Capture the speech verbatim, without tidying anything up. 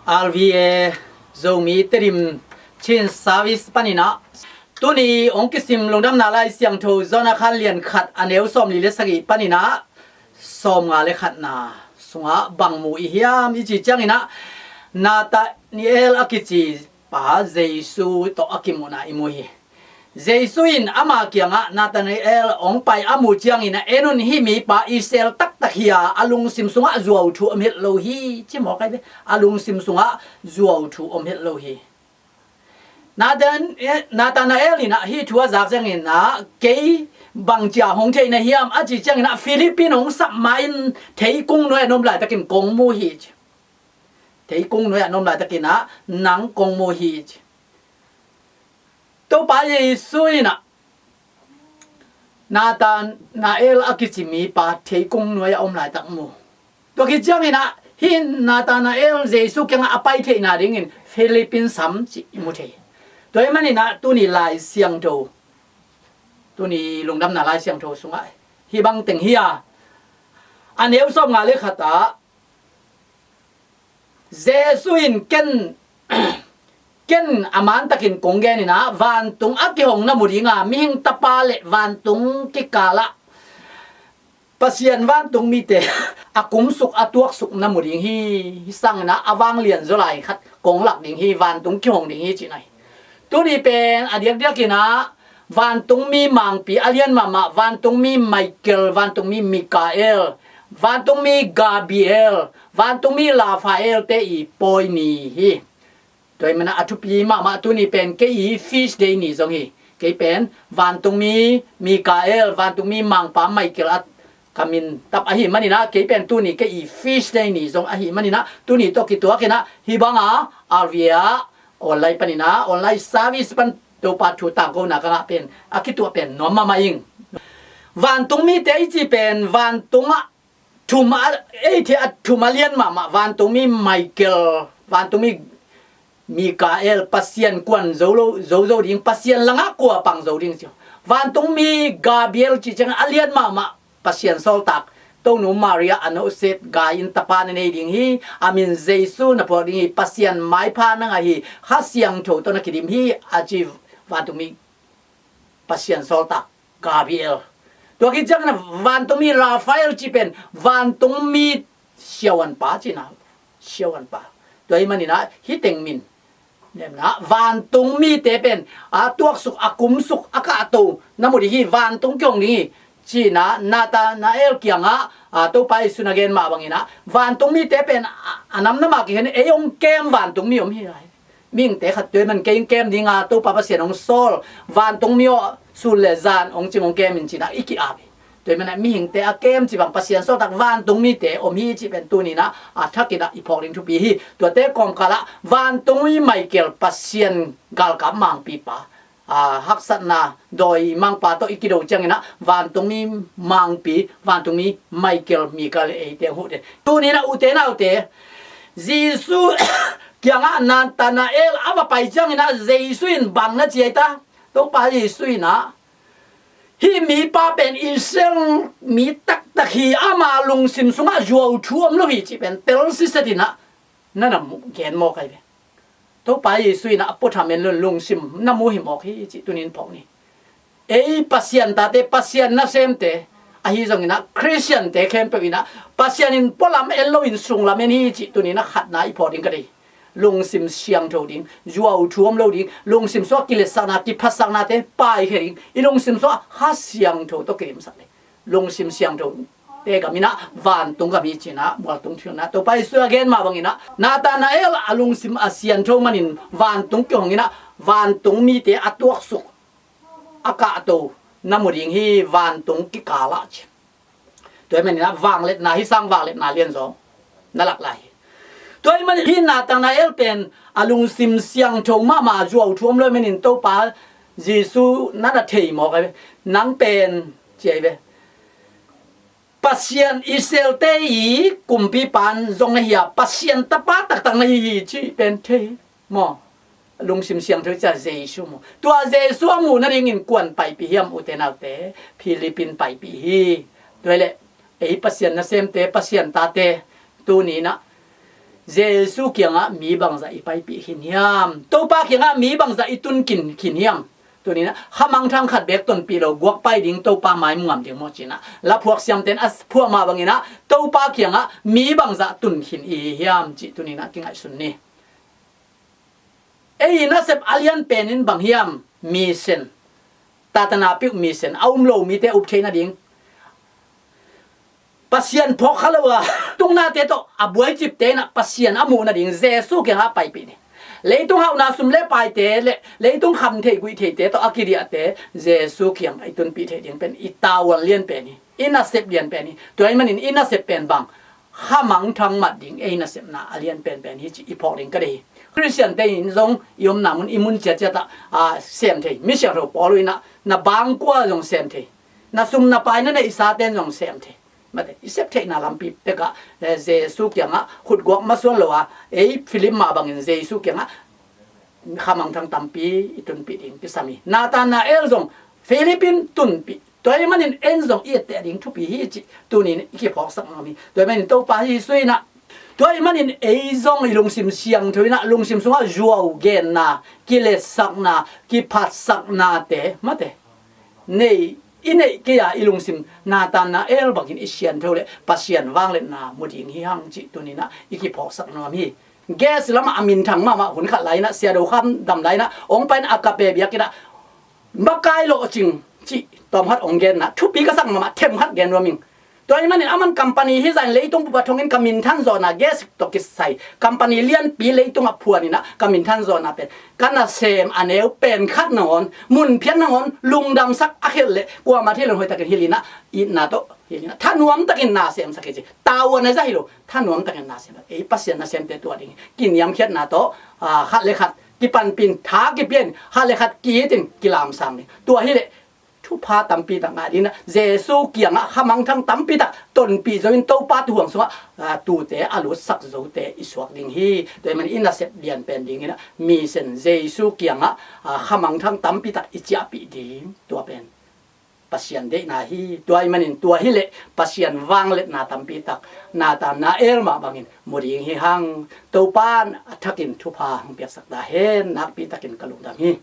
R V A Zomi Tedim Chin Service panin ah tuni hong kisim Lungdamna Lai Siangtho John a khan lian khat a neu sawmli le sagih panin ah sawmnga le khatna sungah bang mu i hiam i cih ciangin ah Nathanael a kici pa Jesu tawh a kimuhna i mu hi. Jesu in ama kiangah Nathanael hong pai a muh ciangin ah, "En un, hih mipa Israel taktak hi a, a lungsim sungah zuau thu om het lo hi," ci mawk ai ve. A lungsim sungah zuau thu om het lo hi. Nathan, eh, Nathanael in ah hih thu a zak ciangin ah, "Kei bang cia hong theih na hiam?" a cih ciangin ah, "Philip in hong sap ma-in theikung nuai a na om laitakin kong mu hi," ci. "Theikung nuai a na om laitakin ah nang kong mu hi," ci. Topa Jesu in ah Nathanael a kici mipa theikung nuai a om laitak mu. Tua khit ciangin ah hih Nathanael Jesu kiangah a pai theihna dingin Philip in sam cih i mu thei. Tua ahih manin ah tuni Lai Siangtho, tuni Lungdamna Lai Siangtho sungah hih bang teng hi a, a neu sawmnga le khat ah Jesu in ken, ken a mantakin kong gen in ah, vantung a kihong na mu ding a, mihing tapa le vantung kikal ah Pasian vantung mite a kumsuk a tuaksuk na mu ding hi. Hih sangin ah a vanglian zaw lai khat kong lak ding hi, vantung kihong ding hi cihna hi. Tuni pen a diakdiakin ah vantungmi mangpi a lian mahmah, vantungmi Michael, vantungmi Mikael, vantungmi Gabriel, vantungmi Raphael te i pawi ni hi. Tua ahih manin ah a thupi mahmah tuni pen kei i feast day ni zong hi. Kei pen vantungmi Mikael, vantungmi mangpa Michael a ka min tap ahih manin ah, kei pen tuni kei i feast day ni zong ahih manin ah, tuni tawh kituakin ah hih bang a R V A online panin ah, online service pan Topa thu tangkona ka ngah pen a kituah pen nuam mahmah ing. Vantungmite i cih pen vantung ah thum a, ei thei a thum a lian mahmah, vantungmi Michael, vantungmi Mikael, Pasian kuan zo lo, zo zo ding, Pasian langah kua pang zo ding ci. Vantungmi Gabriel cih ciang a lian mahmah, Pasian sawltak, Tonu Maria a nohset gai in tapa na nei ding hi, a min Jesu na phuak ding hi, Pasian maipha na ngah hi, Kha Siangtho tawh na kidim hi, a ci vantungmi Pasian sawltak Gabriel. Tua khit ciangin ah vantungmi Raphael cih pen vantungmi siavuanpa cihna, siavuanpa. Tua ahih manin ah hih teng min nemna vantungmite pen a tuaksuk, a kumsuk, a kahto na mu ding hi, vantung kihong ding hi cihna Nathanael kiangah, a, Topa Jesu na gen mah bangin ah vantungmite pen a, a namnam a kikhen ei hong kem vantungmi om hi lai. Mihingte khat tua ahih man kei hong kem ding a, Topa Pasian hong sawl, vantungmi aw, sun le zan hong cing hong kem in cihna i ki-ap hi. Tua ahih manin ah mihingte a kem cih bang Pasian sawltak vantungmite om hi cih pen tuni-in ah a thakin ah i phawk ding thupi hi. Tuate kawmkal ah vantungmi Michael, Pasian galkap mangpipa, a, haksatna dawi mangpa tawh i kido ciangin ah vantungmi mangpi, vantungmi Michael, Mikael eite hong huh den. Tuni-in ah ute naute, Jesu kiangah Nathanael a va pai ciangin ah Jesu in bang na ci ai ta? Topa Jesu in ah, "Hih mipa pen Israel mi taktak hi, ama lungsim sungah zuau thu om lo hi," cih pen tel siset in ah na na mu gen mawk ai ve. Topa Jesu in ah a puatham en lo-in lungsim na mu hi mawk hi cih tuni-in phawk ni. Ei Pasian tate, Pasian nasemte, ahi zongin ah Khristiante khempeuh in ah Pasian in pualam en lo-in sunglam en hi cih tuni-in ah khatna i phawk ding ka deih. Lungsim siangtho ding, zuau thu om lo ding, lungsim sungah kiletsakna, kiphatsaknate paikhia ding, i lungsim sungah Kha Siangtho tawh kidimsak ding. Lungsim siangtho te gam in ah vantung gam hi ci-in ah mualtung thuhilhna Topa Jesu a gen mah bangin ah Nathanael a lungsim a siangtho manin vantung kihong in ah vantung mite a tuaksuk, a kahto na mu ding hi vantung kikal ah ci. Tua ahih manin ah vangliatna, hih sang vangliatna lianzaw na lak lai hi. Tua ahih manin hih Nathanael pen a lungsim siangtho mahmah, zuau thu om lo ahih manin Topa Jesu na na thei mawk ai ve. Nang pen ci ai ve, Pasian, Israelte i kumpipa zong na hi a, Pasian tapa taktak na hi hi cih pen thei maw? Lungsim siangtho cih a Jesu maw? Tua Jesu a muh nadingin kua'n paipih hiam ute naute? Philip in paipih hi. Tua hileh ei Pasian nasemte, Pasian tate, tuni-in ah Jesu kiangah mi bangzah i paipih khin hiam? Topa kiangah mi bangzah i tun khin, khin hiam? Tuninah khamangthang khat bek tonpih lo guak pai ding Topa maimu ngam ding maw cinah laphuak siamten a phuah mah banginah Topa kiangah mi bangzah tun khin i hi hiam cih tuninah kingaihsun ni. Ei nasep a lian penin bang hiam? Misen, tatana piuh misen, a um lo mite up theih nading, Pasian phawk kha lo a, tungnate tawh a buaicipte inah Pasian a muh nading Jesu kiangah paipih ni. Leitung hauhna sum le paite le leitung kham thei guih theite tawh a kidiahte Jesu kiang i tunpih theih ding pen i tavuan lian pen hi, i nasep lian pen hi. Tua ahih manin i nasep pen bang? Khamangthang mat ding ei nasepna a lian penpen hi cih i phawk ding ka deih hi. Khristiante in zong i omna mun, i mun ciatciatah a sem thei. Mi siangtho Paul inah na bangkua zong sem thei, na sum na pai na neihsaten zong sem thei. Mate, i sep theihna lampi tekah, eh, Jesu kiangah khutguak masuan lo a, ei Philip mah bangin Jesu kiangah khamangthang tampi i tunpih ding kisam hi. Nathanael zong Philip in tunpih. Tua ahih manin en zong i etteh ding thupi hi cih tunin i kiphawksak nuam hi. Tua ahih manin Topa Jesu inah, tua ahih manin ei zong i lungsim siangtho inah lungsim sungah zuau genna, kiletsakna, kiphatsaknate, mate, nei, i neih kei a i lungsim Nathanael bangin i siangtho le Pasian vangliatna mu ding hi hang cih tuninah i kiphawksak nuam hi. Gas lamah a minthang mahmah hun khat lai inah, Sia Do Kham dam lai inah, hong pai inah Agape biakinn ah makai lawhcing cih tawmkhat hong genna, thupi ka sak mahmah, themkhat gen nuam ing. Tua ahih manin aman company hi zahin leitung bup a thongin ka minthan zawhna, gas tawh kisai company lianpi leitungah phuan inah ka minthan zawhna pen ka nasem a neu pen khat nangawn, mun phiat nangawn, lungdamsak a khelh leh kuamah thei lo in hoihtakin hilh inah, itna tawh hilh inah, thanuamtakin nasemsak hi ci. Tavuan a zah hi lo, thanuamtakin nasemsak. Ei Pasian nasemte tua ding hi. Kiniamkhiatna tawh, ah, khat le khat kipanpih in, tha kipia in, khat le khat ki-it in kilamsang ding. Tua hileh thupha tampi tak ngah ding inah, Jesu kiangah khamangthang tampi tak tonpih zo in Topa tuuhuang sungah, ah, tuute a lutsak zote i suak ding hi. Tua ahih manin i nasep lian pen ding inah misen Jesu kiangah, ah, khamangthang tampi tak i ciahpih ding, tua pen Pasian deihna hi. Tua ahih manin tua hileh Pasian vangliatna tampi tak Nathanael mah bangin mu ding hi hang. Topa in a thakin thupha hong piaksak ta hen. Nakpi takin ka lungdam hi.